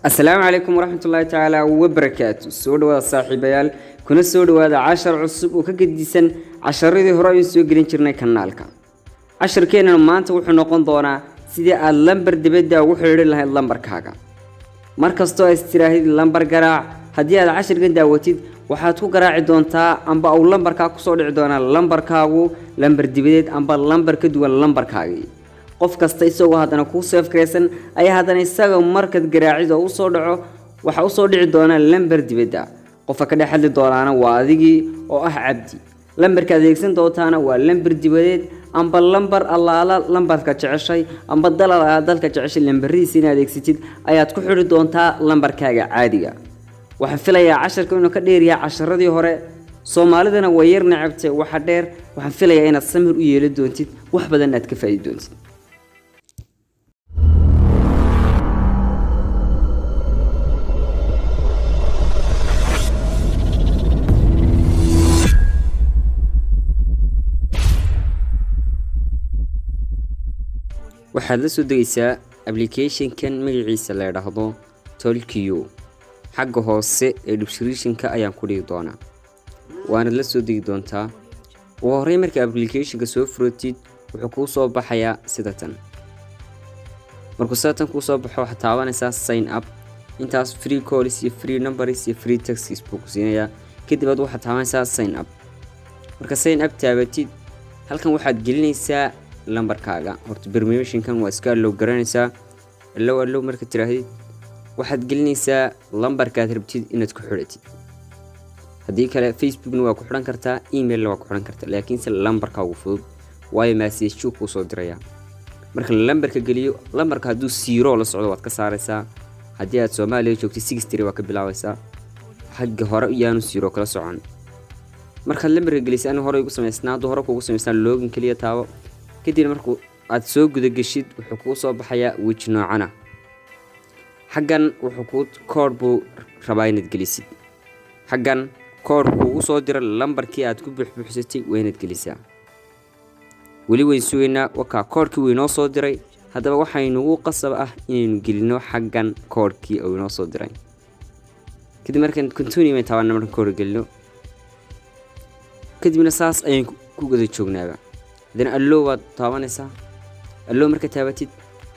Asalaamu calaykum waraxmatullaahi tacaala wabarakaatu. Soo dhawaada, saaxiibayaal, kuna soo dhawaada cashar cusub oo ka gedisan casharadii hore aynu soo gelin jirnay kanaalka. Casharkeennan maanta wuxuu noqon doonaa sidii aad lambar dibadda ugu xidhiidhi lahayd lambarkaaga. Mar kastoo aad istiraahid lambar garaac, haddii aad cashirkan daawatid, waxaad ku garaaci doontaa amba uu lambarkaa kusoo dhici doonaa lambarkaagu lambar dibadeed amba lambar ka duwan lambarkaagii. Qof kasta isagoo haddana kuu save garaysan ayaa haddana isaga markaad garaacid oo usoo dhaco, waxaa usoo dhici doonaa lambar dibadda. Qofka ka dhex hadli doonaana waa adigii oo ah Cabdi. Lambarka adeegsan doontaana waa lambar dibadeed amba lambar allaala lambarka jeceshay amba dal allaala dalka jeceshay lambaradiisa inaad adeegsatid ayaad ku xidhi doontaa lambarkaaga caadiga. Waxaan filayaa casharka inuu ka dheeryahay casharadii hore. Soomaalidana way yar necabtay waxa dheer. Waxaan filayaa inaad samir u yeeli doontid, wax badan aad ka faa'idi doontid. Waxaad la soo degaysaa applicationkan magaciisa la yidhaahdo Talkio. Xagga hoose ee descriptionka ayaan ku dhigi doonaa, waanad la soo degi doontaa. Ugu horreyn, marka applicationka soo furatid, wuxuu kuu soo baxayaa sida tan. Markuu sida tan kuu soo baxo, waxaad taabanaysaa sign up. Intaas free calls iyo free numbers iyo free texts buu ku siinayaa. Kadib aad waxaad taabanaysaa sign up. Marka sign up taabatid, halkan waxaad gelinaysaa lambarkaaga. Horta permissionkan waa iska allow garanaysaa. Allow, allow marka tiraahdid, waxaad gelinaysaa lambarkaad rabtid inaad ku xidhatid. Haddii kale Facebookna waa ku xidhan kartaa, emailna waa ku xidhan kartaa, laakiinse lambarka ugu fudud, waayo message kuu soo diraya. Marka lambarka geliyo, lambarka hadduu zero la socdo waad ka saaraysaa. Haddii aad Soomaaliya joogtay, 63 waa ka bilaabaysaa. Xagga hore iyaanu zero kala socon. Markaad lambarka gelisay, aniga hore igu samaysnaa, hadduu hore kuugu samaysnaa, login keliya taabo. Kadib markuu aad soo gudageshid, wuxuu kuu soo baxayaa weji noocana. Xaggan wuxuu kuu koodh buu rabaa inaad gelisid. Xaggan koodh kuugu soo diro lambarkii aad ku buxbuxsatay waa inaad gelisaa. Weli wayn sugaynaa. Wakaa, koodhkii wuu inoo soo diray. Haddaba waxaynugu qasab ah inaynu gelino xaggan koodhkii uu inoo soo diray. Kadib markaan continue bayn taabana, markaan koodh gelino kadibna saas ayaan ku guda joognaaba. Haddana allow baad taabanaysaa. Allow marka taabatid,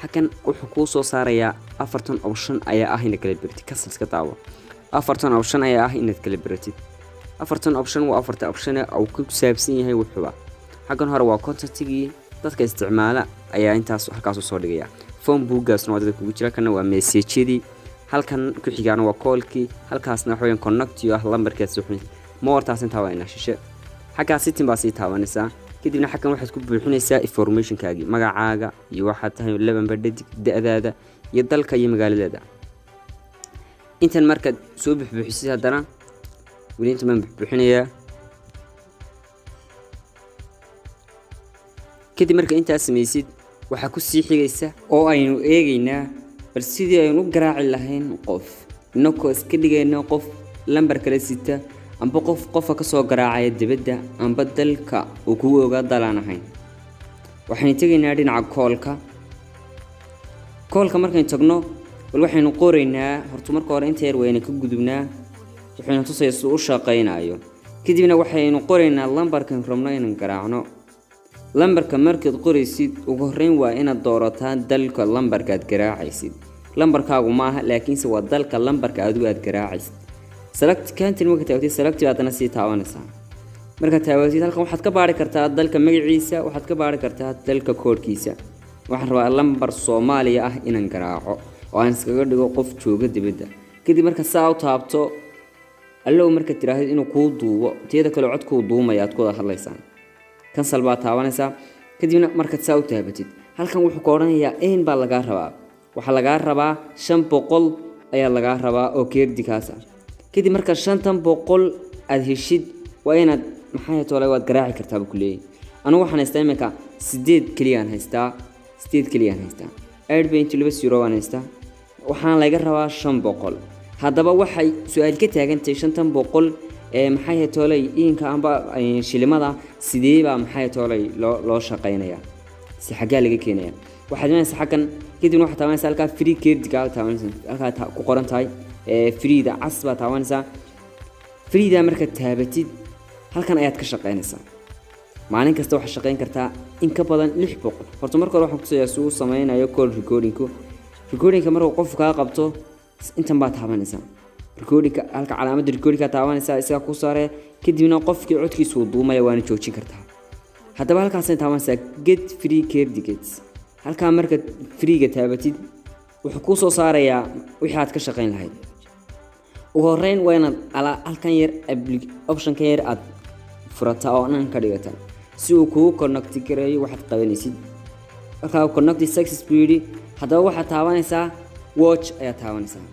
xaggan wuxuu kuu soo saarayaa afartan option ayaa ah inaad kala beratid. Cancel iska taabo. Afartan option ayaa ah inaad kala beratid. Afartan option waa afarta option uu ku saabsan yahay wuxuba. Xaggan hore waa contactigii dadka isticmaala ayaa intaas halkaas soo dhigaya. Phone bookgaasna waa dadka kugu jira. Kana waa messageyadii. Halkan ku xigaana waa callkii. Halkaasna waxa weeyaan connect ah lambarkeed soo xunaysa moortaas. Intaa waa inaa shishe. Xaggaa setting baa sii taabanaysaa. Kadibna xaggan waxaad ku buuxinaysaa informationkaagii, magacaaga iyo waxaad tahay, labanba dhadig, da-daada iyo dalka iyo magaaladaada. Intan markaad soo buxbuuxisid, haddana weli intan baan buxbuuxinayaa. Kadib marka intaas samaysid, waxaa ku sii xigaysa oo aynu eegaynaa bal sidii aynu u garaaci lahayn qof, inakoo iska dhigayna qof lambar kala sita amba qof qofka kasoo garaacaya dibadda amba dalka uu kugu ogaa dalaan ahayn. Waxaynu tegaynaa dhinaca callka. Callka markaynu tagno, bal waxaynu qoraynaa horta marka hore inta yar wayna ka gudubnaa. Wuxuyna tusaya siduu u shaqaynayo. Kadibna waxaynu qoraynaa lambarkan rabno inaan garaacno. Lambarka markaad qoraysid, ugu horreyn waa inaad doorataa dalka lambarkaad garaacaysid. Lambarkaagu maaha, laakiinse waa dalka lambarka adigu aad garaacaysid. Select country marka taabatid, select baadana sii taabanaysaa. Markaad taabatid, halkan waxaad ka baari kartaa dalka magaciisa, waxaad ka baari kartaa dalka koodhkiisa. Waxaan rabaa lambar Soomaaliya ah inaan garaaco oo aan iskaga dhigo qof jooga dibadda. Kadib marka saa u taabto, allow markaad tiraahdo, inuu kuu duubo. Teeda kale codkuu duumaya aad ku wada hadlaysaan. Cancel baa taabanaysaa. Kadibna markaad saa u taabatid, halkan wuxuu ka odhanayaa n baa lagaa rabaa. Waxaa lagaa rabaa 500 ayaa lagaa rabaa oo creditkaas ah. Kadib markaad 500 aada heshid, waa inaad maxay tole waad garaaci kartaa buu ku leeyahay. Anigu waxaan haystaa iminka sideed keliyaan haystaa, sideed keliyaan haystaa, 8.20 baan haystaa. Waxaan laga rabaa 500. Haddaba waxay su-aal ka taagantahay 500 ee maxay tooley iinka amba shilimada sidee baa maxay tooley loo shaqaynayaa, si xaggaa laga keenaya? Waxaad imanaysaa xaggan. Kadibna waxaad taabanaysaa halkaa free credit-ka taabanaysaa, halkaa ku qoran tahay free-da cas baa taabanaysaa. Free-da markaad taabatid, halkan ayaad ka shaqaynaysaa. Maalin kasta waxaad shaqayn kartaa in ka badan 600. Horta marka hore waxaan kutusayaa si uu sameynayo call recordingku. Recordingka markuu qofku kaa qabto, intan baa taabanaysaa, recordingka, halka calaamadda recordingka taabanaysaa, isagaa kuu saaraya. Kadibna qofkii codkiisu uu duumaya, waana joojin kartaa. Haddaba halkaasay taabanaysaa, get free credits. Halkaa markaad free-ga taabatid, wuxuu kuu soo saarayaa wixii aad ka shaqayn lahayd. Ugu horreyn waa inaad halkan yar, optionkan yar aad furataa oo dhan ka dhigataa, si uu kugu connect gareeyo waxaad qabanaysid. Markaa connect success buu yidhi. Haddaba waxaad taabanaysaa watch ayaad taabanaysaa.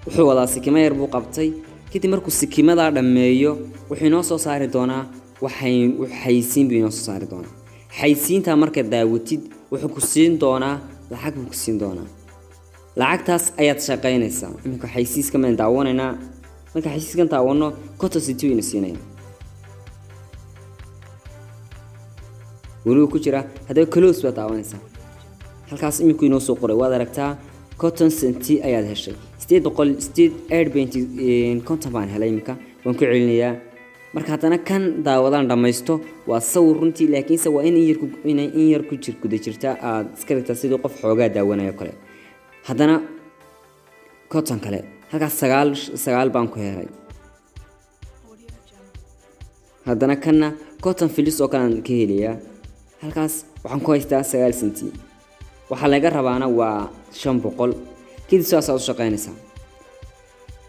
Wuxuu wadaa sikimo yar buu qabtay. Kadib markuu sikimadaa dhammeeyo, wuxuu inoo soo saari doonaa waxay xaysiin buu inoo soo saari doonaa. Xaysiintaa markaad daawatid, wuxuu ku siin doonaa lacag buu ku siin doonaa. Lacagtaas ayaad shaqaynaysaa. Iminka xaysiiska maan daawanaynaa. Marka xaysiiskan daawano, 50 cent ina siinaya weliba ku jira. Haddaba close baad daawanaysaa. Halkaas iminku inoo soo qoray, waad aragtaa, 50 cent ayaad heshay. 808.50 baan helay iminka. Waan ku celinayaa. Marka haddana kan daawadaan dhammaysto, waa sawir runtii, laakiinse waa in yar inay in yar ku jir guda jirta, aad iska dhigtaa sidii qof xoogaa daawanayo kale. Haddana 50 kale, halkaas sagaal sagaal baan ku helay. Haddana kanna 50 filis oo kale aan ka helayaa. Halkaas waxaan ku haystaa 9 cent. Waxaa laga rabaana waa 500. Kadib saasaad u shaqaynaysaa,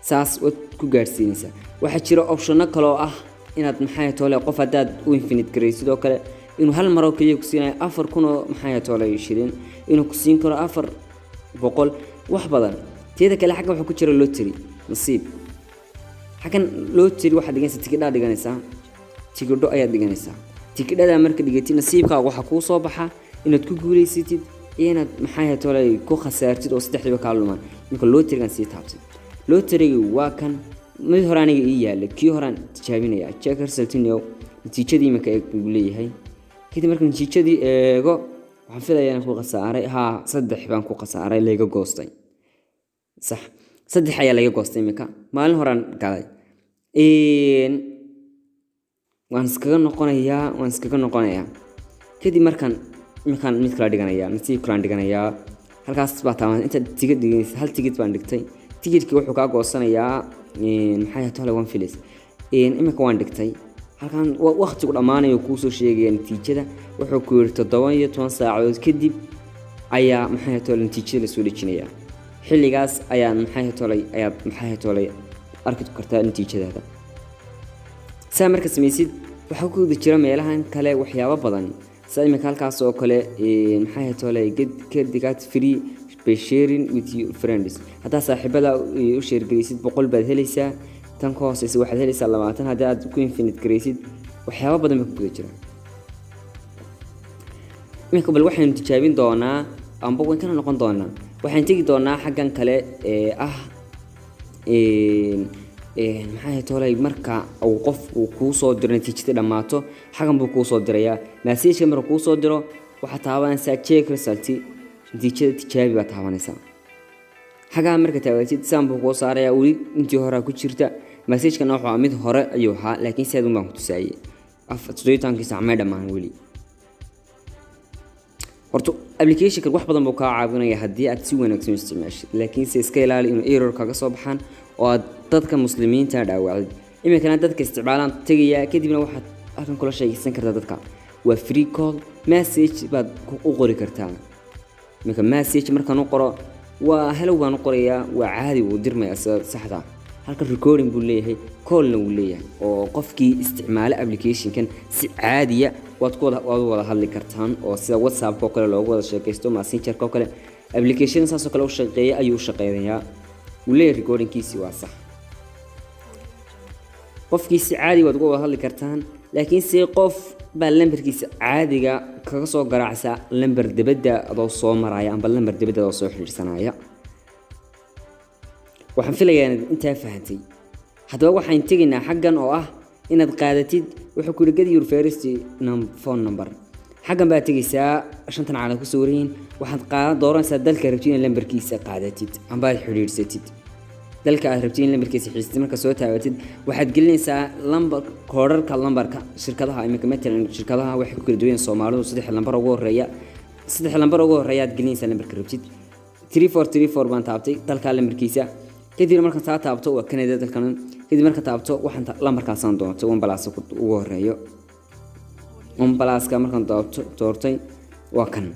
saas waad ku gaadhsiinaysaa. Waxaa jira optionno kale oo ah inaad, maxay toole, qof haddaad u invite garay, sidoo kale inuu hal maroo keliya ku siinayo 4000 oo, maxay toole, shilin, inuu ku siin karo 400, wax badan. Teeda kale, xaggan waxaa ku jira lottery, nasiib. Xaggan lottery waxaad dhiganaysaa, tikidhaa dhiganaysaa, tikidho ayaad dhiganaysaa. Tikidhada marka dhigatid, nasiibkaaga waxaa kuu soo baxa inaad ku guulaysatid iyo inaad, maxay toole, ku khasaartid oo saddexdiiba kaa lumaan. Marka lotterygan sii taabtay, lotteryga waa kan. Mid hore aniga ii yaala, kii horaan tijaabinaya. Check result now, natiijadii iminka eeg buu leeyahay. Kadib marka natiijadii eego, waxaan filayaa inaan ku khasaaray. Haa, saddex baan ku khasaaray, layga goostay. Sax, saddex ayaa laga goostay. Iminka maalin horaan galay. Waan iskaga noqonayaa, waan iskaga noqonayaa. Kadib markaan iminkaan mid kala dhiganayaa, nasiib kalaan dhiganayaa. Halkaas baa taaban intaad tigid dhiganaysa. Hal tigid baan dhigtay. Tigidkii wuxuu kaa goosanayaa, maxay tole, one filis. Iminka waan dhigtay. Halkan waqtigu dhammaanayo kuusoo sheegaya natiijada. Wuxuu ku yidhi 17 saacadood kadib ayaa, maxay tole, natiijada lasoo dejinayaa. Xilligaas ayaad, maxay tolay, ayaad, maxay tolay, arki kartaa natiijadaada. Saa marka samaysid, waxaa ku guda jira meelahan kale waxyaabo badan, sida iminka halkaas oo kale, maxay tolay, get credit free by sharing with your friends. Haddaa saaxiibada u share garaysid, 100 baad helaysaa. Tan ka hooseysa waxaad helaysaa 20 haddii aad ku invite garaysid. Waxyaabo badan baa ku guda jira. Iminka bal waxaynu tijaabin doonaa amba wayn kana noqon doonaa. Waxaan tegi doonaa xaggan kale ee ah, maxay tolay, marka uu qofku kuu soo diro, natiijada dhammaato, xagan buu kuu soo dirayaa messageka. Marka kuu soo diro, waxaad taabanaysaa check result, natiijada tijaabi baad taabanaysaa. Xagaa marka taabatid, saan buu kuu saarayaa. Weli intii horaa ku jirta. Messagekana wuxuu ahaa mid hore ayuu ahaa, laakiin sidaad un baan ku tusaayey. 17kii saac may dhammaan weli. Horta applicationkan wax badan buu kaa caawinaya haddii aad si wanaagsan u isticmaashid, laakiinse iska ilaali inuu error kaga soo baxaan oo aad dadka muslimiinta dhaawacdid. Iminkana dadka isticmaalaan tegaya. Kadibna waxaad halkan kula sheegaysan kartaa dadka. Waa free call, message baad u qori kartaa. Iminka message markaan u qoro, waa hello baan u qorayaa, waa caadi, wuu dirmayaa sida saxda. Halka recording buu leeyahay, callna wuu leeyahay, oo qofkii isticmaala applicationkan si caadiya waad ku wada waad wada hadli kartaan, oo sida WhatsAppka oo kale loogu wada sheekaysto, Messengerka oo kale, application saasoo kale u shaqeeya ayuu u shaqeynayaa. Wuu leeyahay recordingkiisii, waa sax. Qofkii si caadi waad uga wada hadli kartaan, laakiin se qof baa lambarkiisa caadiga kaga soo garaacsa lambar dibadda adoo soo maraya amba lambar dibadda adoo soo xidhiidhsanaya. Waxaan filayaa inaad intaa fahantay. Haddaba waxaan tegaynaa xaggan oo ah inaad qaadatid. Wuxuu ku yidhi get your first phone number. Xaggan baad tegaysaa, shantan caalam ku sawiran yihiin. Waxaad qaadan dooranaysaa dalka rabtid in lambarkiisa qaadatid amba aad xidhiidhsatid. Dalka aad rabtid in lambarkiisa xidhiidhsatid marka soo taabatid, waxaad gelinaysaa lambar koodharka lambarka shirkadaha. Iminka matalan shirkadaha waxay ku kala duwan yihiin Soomaalidu saddex lambar ugu horeeya. Saddex lambar ugu horeeya aad gelinaysaa lambarka rabtid. 3434 baan taabtay dalka lambarkiisa. Kadib markaan taa taabto, waa Canada dalkan. Kadib marka taabto, waxaan lambarkaasaan doontay, one plus ugu horeeyo. One pluska markaan doorto doortay, waa kan.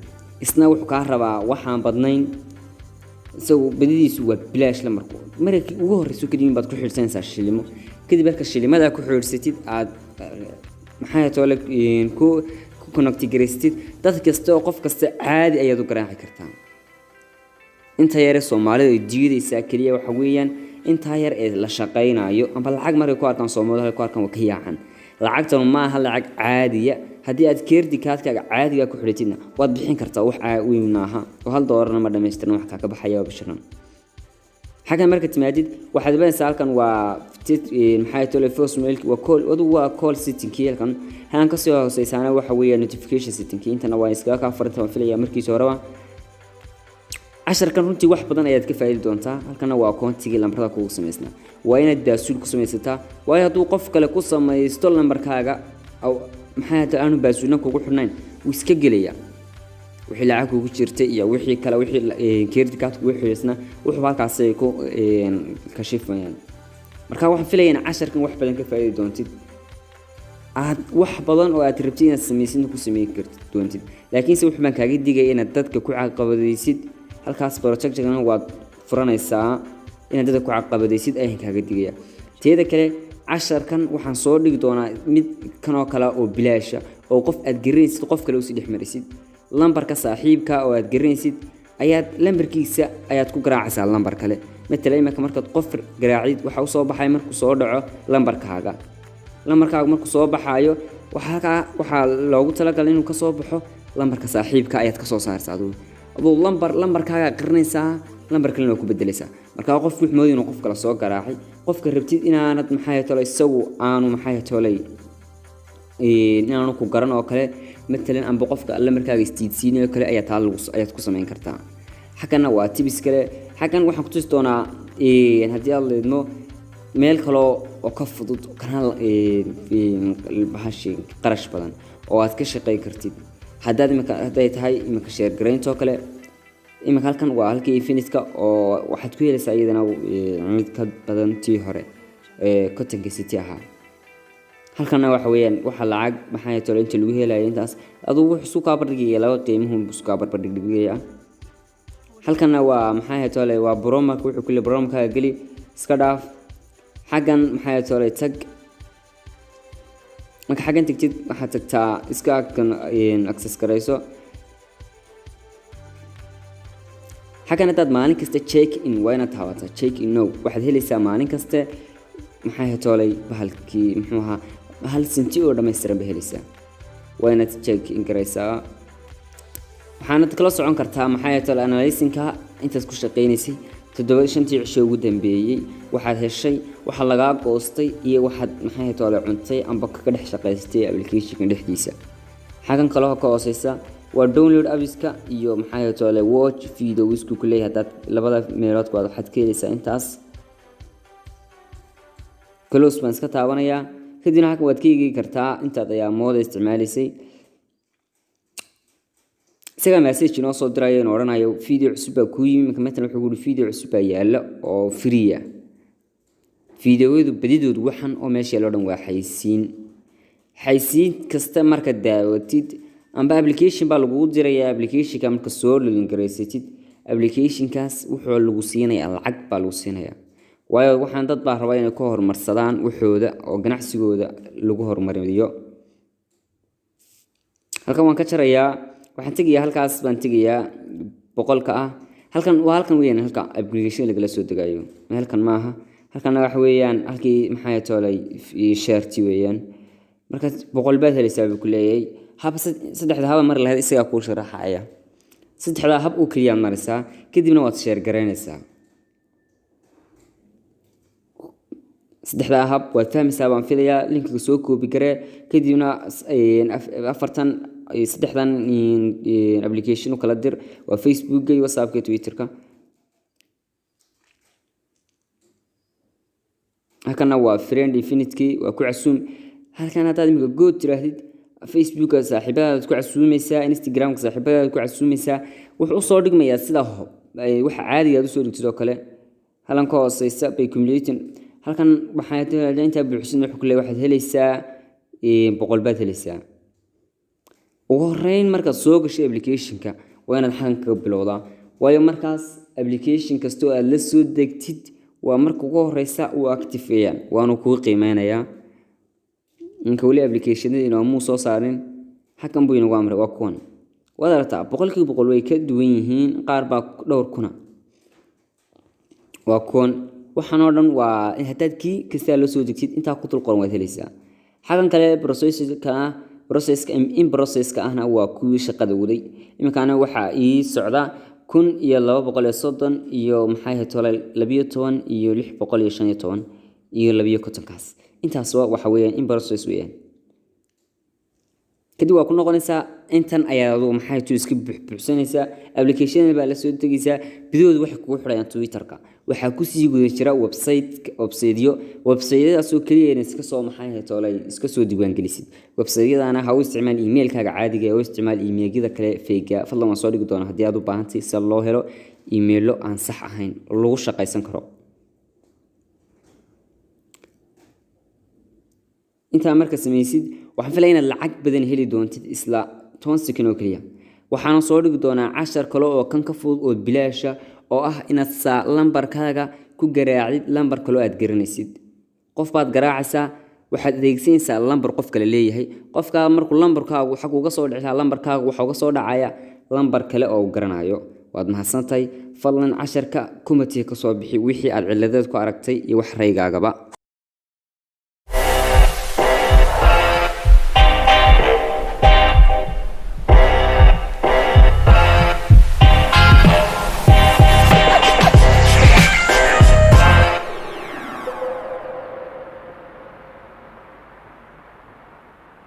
Isna wuxuu kaa rabaa waxaan badnayn, isagu badidiisu waa bilaash. Lambarku markii ugu horeyso kadib baad ku xidhsanaysaa shilimo. Kadib marka shilimadaa ku xidhsatid, aad maxay toole ku connect garaysatid dad kasta oo qof kasta, caadi ayaad u garaaci kartaa. Inta yare Soomaalida ay diidaysaa keliya waxa weeyaan intaa yar ee la shaqaynayo amba lacag. Markay ku arkaan Soomaalida, ku arkaan, waa ka yaacan. Lacagtan ma aha lacag caadiya. Haddii aad credit cardkaaga caadiga ku xidhatidna, waad bixin kartaa, wax weyn maaha oo $1na ma dhamaystiran wax kaa ka baxaya waa bishiran. Xaggan marka timaadid, waxaad ibanaysaa halkan. Waa maxay tole, voicemail, waa call adugu, waa call settingkii. Halkan halkan kasoo hooseysaana waxa weeya notification settingkii. Intana waa iskaga kaa furinta, waan filaya markiisa horeba. Casharkan runtii wax badan ayaad ka faa'iidi doontaa. Halkana waa akoontigii lambarada kugu samaysnaa. Waa inaad password ku samaysataa, waayo hadduu qof kale ku samaysto lambarkaaga, maxay hata aanu passwordna kugu xidhnayn, wuu iska gelayaa wixii lacag kugu jirtay iyo wixii kale, wixii credit card kugu xidhiisna, wuxuu halkaasay ku kashifamayaan. Marka waxaan filaya in casharkan wax badan ka faa'iidi doontid, aad wax badan oo aad rabtid inaad samaysid ku sameyn kartid doontid. Laakiinse wuxuu baan kaaga digaya inaad dadka ku caqabadaysid. Halkaas projectgana waad furanaysaa. Inaad dadka ku caqabadaysid ayaan kaaga digaya. Teeda kale, casharkan waxaan soo dhigi doonaa mid kanoo kale oo bilaasha, oo qof aad garanaysid qof kale usii dhex marisid. Lambarka saaxiibka oo aad garanaysid ayaad lambarkiisa ayaad ku garaacaysaa lambar kale. Matala iminka markaad qof garaacid, waxa usoo baxay markuu soo dhaco lambarkaaga. Lambarkaaga markuu soo baxaayo, waxaa halkaa waxaa loogu talagalay inuu kasoo baxo lambarka saaxiibka ayaad kasoo saaraysaa. Aduu lambarkaaga qarinaysaa, lambar kalena waa ku bedelaysaa. Markaa qofku wuxuu moodaya inuu qof kale soo garaacay. Qofka rabtid inaanad maxay tolay isagu aanu maxay tolay inaanu ku garan oo kale matalan, amba qofka lambarkaaga istiidsiinayo kale ayaa taa lagu ayaad ku samayn kartaa. Xaggana waa tips kale. Xaggan waxaan ku tusi doonaa, haddii aad leedmo, meel kaloo oo ka fudud kana bahashi qarash badan oo aad ka shaqayn kartid. Haddaad imika hadday tahay imika share garaynta oo kale, imika halkan waa halkii infinitka oo waxaad ku helaysaa iyadana mid ka badan tii hore ee kontonka city ahaa. Halkana waxa weeyaan waxa lacag maxaa tole inta lagu helayo intaas adugu wuxuu isu kaa barbardhigaya, laba qiimuhu isu kaa barbardhigaya. Halkana waa maxaa tole, waa bromaka. Wuxuu ku leeyahay bromkaaga geli, iska dhaaf. Xaggan maxaa tole tag. Marka xaggan tagtid, waxaad tagtaa iska kan access garayso. Xaggan haddaad maalin kasta check in, waa inaad taabataa check in now. Waxaad helaysaa maalin kaste maxaa toolay bahalkii muxuu ahaa, 1 senti oo dhammaystiran ba helaysaa. Waa inaad check in garaysaa. Waxaanad kala socon kartaa maxaa toolay analysinka intaad ku shaqaynaysay 7 shantii cisho ugu dambeeyey, waxaad heshay, waxa lagaa goostay iyo waxaad maxaa toolay cuntay amba kaga dhex shaqaystay applicationka dhexdiisa. Xaggan kaloo ka hooseysa waa download appska iyo maxaa toolay watch videosku ku leeyahay. Haddaad labada meelood waxaad ka helaysaa intaas. Close baan iska taabanayaa. Kadibna halkan waad ka eegi kartaa intaad ayaa mooda isticmaalaysay. Isagaa message inoo soo dirayo, inuu odhanayo video cusub baa kuu yimi. Marka matalan wuxuu kuhi video cusub baa yaalla oo free ah. Videoyadu badidoodu waxan oo meesha yaalla o dhan waa xaysiin. Xaysiin kasta marka daawatid, amba application baa lagugu dirayaa. Applicationka marka soo login-garaysatid, applicationkaas wuxuu lagu siinayaa lacag baa lagu siinayaa, waayo waxaan dad baa rabaa inay ku horumarsadaan waxooda oo ganacsigooda lagu horumariyo. Halkan waan ka jarayaa. Waxaan tegayaa halkaas baan tegayaa 100-ka ah. Halkan waa halkan weeyaan halka application lagala soo degayo, halkan maaha. Halkanna waxa weeyaan halkii maxaa toolay shareti weeyaan. Marka 100 baad helaysaa buu ku leeyahay. Hab saddexda haba mari lahayd isagaa kuu sharaxaya. Saddexdaa hab oo keliyaad maraysaa, kadibna waad share garaynaysaa. Saddexdaa hab waad fahmaysaa baan filayaa. Linkiga soo copy garee, kadibna afartan Saddexdan application u kala dir, waa Facebooka iyo WhatsAppka iyo Twitterka. Halkana waa friend infinity, waa ku casuum. Halkan haddaad imika good tiraahdid, Facebooka saaxiibadaad ku casuumaysaa, Instagramka saaxiibadaad ku casuumaysaa. Wuxuu usoo dhigmayaa sida waxa caadiga aad usoo dhigtid oo kale. Halkan ka hooseysa by cumulating, halkan waxaa intaa buuxsin, wuxuu ku leeyahay waxaad helaysaa 100 baad helaysaa. Ugu horeyn markaad soo gashay applicationka, waa inaad xagan kaga bilowdaa, waayo markaas application kastoo aad la soo degtid waa marka ugu horeysa uu active weeyaan, waanu kuu qiimeynayaa. Inka weli applicationadii inoomuu soo saarin. Xakan buu inagu amray, waa kuwan, waad aragtaa, 100% way ka duwan yihiin. Qaar baa dhowr kuna, waa kuwan. Waxaan oo dhan waa haddaad kii kastaa la soo degtid, intaa ku dul qoran waad helaysaa. Xagan kale processka ah, processka in processka ahna waa kuwii shaqada waday. Iminkana waxaa ii socda 1230 iyo maxay ahayd tole 12 iyo 615 iyo 52kaas. Intaas waxa weeyaan in process weeyaan. Kadib waa ku noqonaysaa. Intan ayaa adugu maxay tu iska buuxbuuxsanaysaa, applicationada baa la soo degaysaa. Bidahoodu waxay kugu xidhayaan Twitterka. Waxaa kusii guda jira website, websiteyo, websiteyadaasoo keliya in iska soo maxay ahayd tolay iska soo diiwaangelisid. Websiteyadana ha u isticmaal emailkaaga caadiga ee u isticmaal emailyada kale fake-ga. Fadlan, waan soo dhigi doonaa haddii aad u baahantay si loo helo emailo aan sax ahayn oo lagu shaqaysan karo. Intaa marka samaysid, waxaan filaya inaad lacag badan heli doontid isla 10 second oo keliya. Waxaana soo dhigi doonaa cashar kale oo kan ka fudud oo bilaasha, oo ah inaad saa lambarkaaga ku garaacdid lambar kaloo aad garanaysid. Qof baad garaacaysaa, waxaad adeegsanaysaa lambar qof kale leeyahay. Qofkaa markuu lambarkaagu xag uga soo dhici lahaa lambarkaagu, waxa uga soo dhacaya lambar kale oo uu garanayo. Waad mahadsantahay. Fadlan casharka comment-iga kasoo bixi wixii aad ciladeed ku aragtay iyo wax raygaagaba.